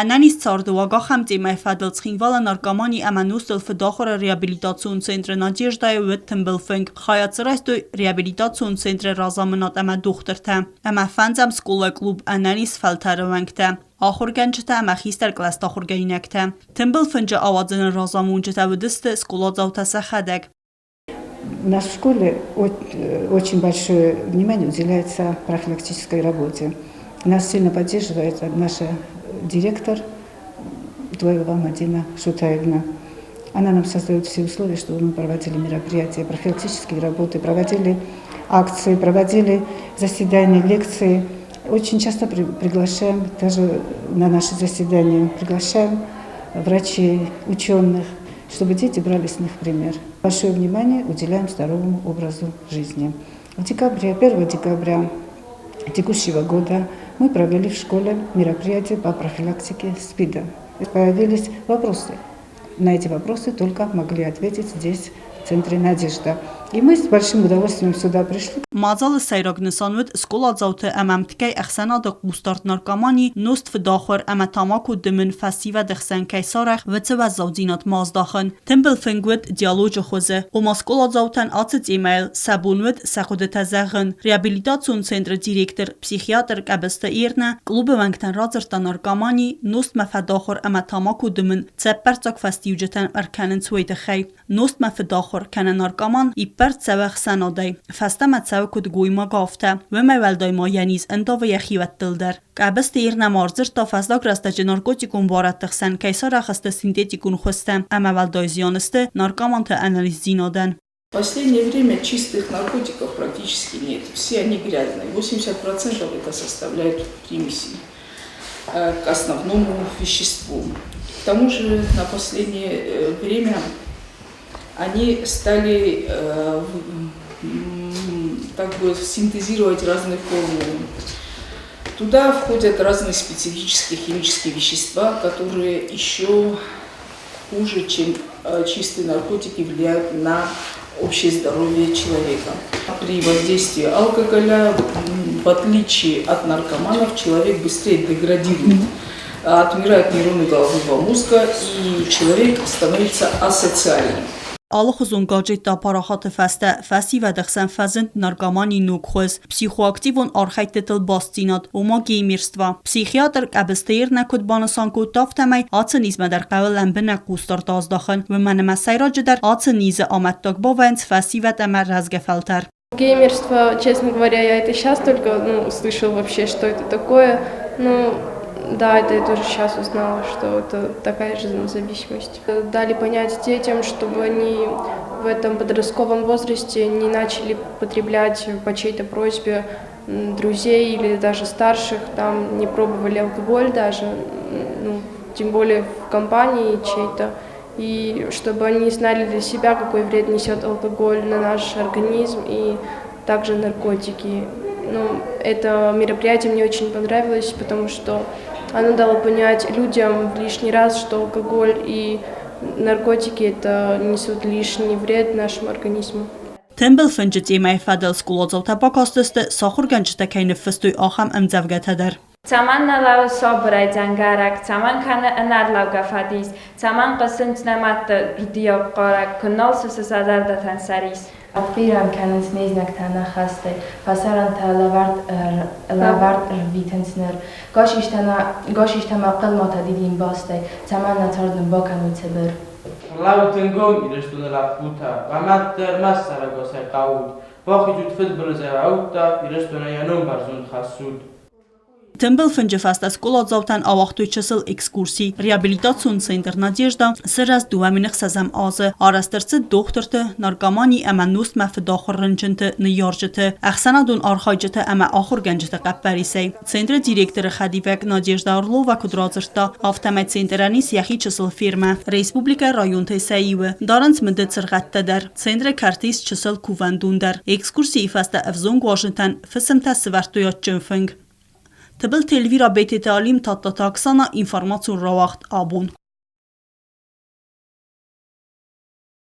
Ӕнӕниз царды уаг ахӕм темӕйы фӕдыл Цхинвалы наркомани ӕмӕ нозтыл фыдахуыры реабилитацион центры Надеждайы уыд тымбыл фынг. Хайад дзы райстой реабилитацион центры разамынад ӕмӕ дохтыртӕ ӕмӕ фӕндзӕм скъолайы клуб Ӕнӕниз фӕлтӕры уӕнгтӕ, ахуыргӕнджытӕ ӕмӕ хистӕр кълӕсты ахуыргӕнинӕгтӕ. Тымбыл фынджы ауадзыны разамонджытӕ уыдысты скъоладзаутӕ сӕхӕдӕг. У нас в школе очень большое внимание уделяется профилактической работе. Нас сильно поддерживает наша директор Дуаева Мадина Шутаевна. Она нам создает все условия, чтобы мы проводили мероприятия, профилактические работы, проводили акции, проводили заседания, лекции. Очень часто приглашаем даже на наши заседания, приглашаем врачей, ученых, чтобы дети брали с них пример. Большое внимание уделяем здоровому образу жизни. В декабре, 1 декабря текущего года мы провели в школе мероприятие по профилактике СПИДа. Появились вопросы. На эти вопросы только могли ответить здесь, в центре «Надежда». И мы с большим удовольствием сюда пришли. Мадзалы сӕйраг нысан уыд скъоладзауты ӕмӕ ӕмткӕй ӕхсӕнады хъусдард наркомани, нозт фыдахуыр ӕмӕ тамако дымын фӕсивӕды хсӕн кӕй сарӕх, уыцы уӕззаудзинад ма аздахын. Тымбыл фынг уыд диалоджы хуызы, ома скъоладзаутӕн ацы темӕйыл сӕ бон уыд сӕ хъуыдытӕ зӕгъын. Реабилитацион центры директор, психиатр Къӕбысты Эрнӕ клубы уӕнгтӕн радзырдта наркомани, нозтмӕ фӕдахуыр ӕмӕ тамако дымын цӕппӕрццаг фӕстиуджытӕн ӕркӕнынц, уый тыххӕй. Нозтмӕ фыдахуыр кӕнӕ наркоман иппӕрд цӕуы ӕхсӕнадӕй, фӕстӕмӕ цӕуы куыд гоймаг, афтӕ. Уымӕй уӕлдай ма йӕ низ ӕндавы йӕ хиуӕттыл дӕр. Къӕбысты Ирнӕ ма ӕрдзырдта, фӕстаг рӕстӕджы наркотикон буарадты хсӕн кӕй сарӕх сты синтетикон хуызтӕ ӕмӕ уӕлдай зиан сты наркоманты ӕнӕниздзинадӕн. В последнее время чистых наркотиков практически нет. Все они грязные. 80% это составляют примеси к основному веществу. К тому же на последнее время они стали так бы синтезировать разные формулы. Туда входят разные специфические химические вещества, которые еще хуже, чем чистые наркотики, влияют на общее здоровье человека. При воздействии алкоголя, в отличие от наркоманов, человек быстрее деградирует. Отмирают нейроны головного мозга, и человек становится асоциальным. Алыхуызон гаджеттӕ парахаты фӕстӕ фӕсивӕды хсӕн фӕзынд наркомани ног хуыз, психоактивон архӕйдтытыл бастдзинад, ома геймерство. Психиатр Къӕбысты Ирнӕ куыд банысан кодта, афтӕмӕй ацы низмӕ дӕр хъӕуы лӕмбынӕг хъусдард аздахын, уымӕн ӕмӕ сӕйраджыдӕр ацы низы амӕттаг бавӕйынц фӕсивӕд ӕмӕ рӕзгӕ фӕлтӕр. Геймерство, честно говоря, я это сейчас только, ну, услышала вообще, что это такое. Ну, да, это я тоже сейчас узнала, что это такая же зависимость. Дали понять детям, чтобы они в этом подростковом возрасте не начали потреблять по чьей-то просьбе друзей или даже старших, там не пробовали алкоголь даже, ну, тем более в компании чьей-то, и чтобы они знали для себя, какой вред несет алкоголь на наш организм и также наркотики. Ну, это мероприятие мне очень понравилось, потому что оно дало понять людям в лишний раз, что алкоголь и наркотики это несут лишний вред нашему организму. Тымбыл фынджы темӕйы фӕдыл скъоладзаутӕ бакастысты, сӕ ахуыргӕнджытӕ кӕй ныффыстой, ахӕм ӕмдзӕвгӕтӕ дӕр. Цӕмӕн нӕ лӕууы сабырӕй дзӕнгӕрӕг, Цӕмӕн кӕны ӕнӕрлӕугӕ фӕдис, Цӕмӕн хъуысынц нӕ мӕдты рдиаг хъарӕг, Куы нал сысы сӕ зӕрдӕтӕн сӕ рис. Ӕртхъирӕн кӕнынц не знӕгтӕ нӕ хӕстӕй, Фӕсарӕнтӕ лӕвӕрд лӕвӕрд ӕрвитынц ныр. Гасистӕ ма хъылматӕ дидинбастӕй, Цӕмӕн нӕ цард нын бакӕной цыбыр. Лӕууыд ӕнгом Ирыстоны лӕппутӕ, Уӕ мад дӕр ма сӕрӕгасӕй хъавут, Бахизут фыдбылызӕй аудта, Ирыстонӕн йӕ ном бӕрзонд хӕссут. Тымбыл фынджы фӕстӕ скъоладзаутӕн ауагътой чысыл экскурси. Реабилитацион центр «Надежда» сырӕзт 2006 азы. Арӕзт ӕрцыд дохтырты, наркомани ӕмӕ нозтмӕ фыдахуыр рынчынты ныййарджыты, ӕхсӕнадон архайджыты ӕмӕ ахуыргӕнджыты хъӕппӕрисӕй. Центры директоры хӕдивӕг Надежда Орлова куыд радзырдта, афтӕмӕй центрӕн ис йӕхи чысыл фермӕ. Республикӕйы районтӕй сӕ иуы. Дарынц мыды цыргъӕдтӕ дӕр. Центры кӕрты ис чысыл кувӕндон дӕр. Экскурсийы фӕстӕ ӕвзонг уазджытӕн фысымтӕ сывӕрдтой адджын фынг. Тыбылты Эльвира, Бететы Алим, Тадтаты Оксана, информацион рауагъд «Абон».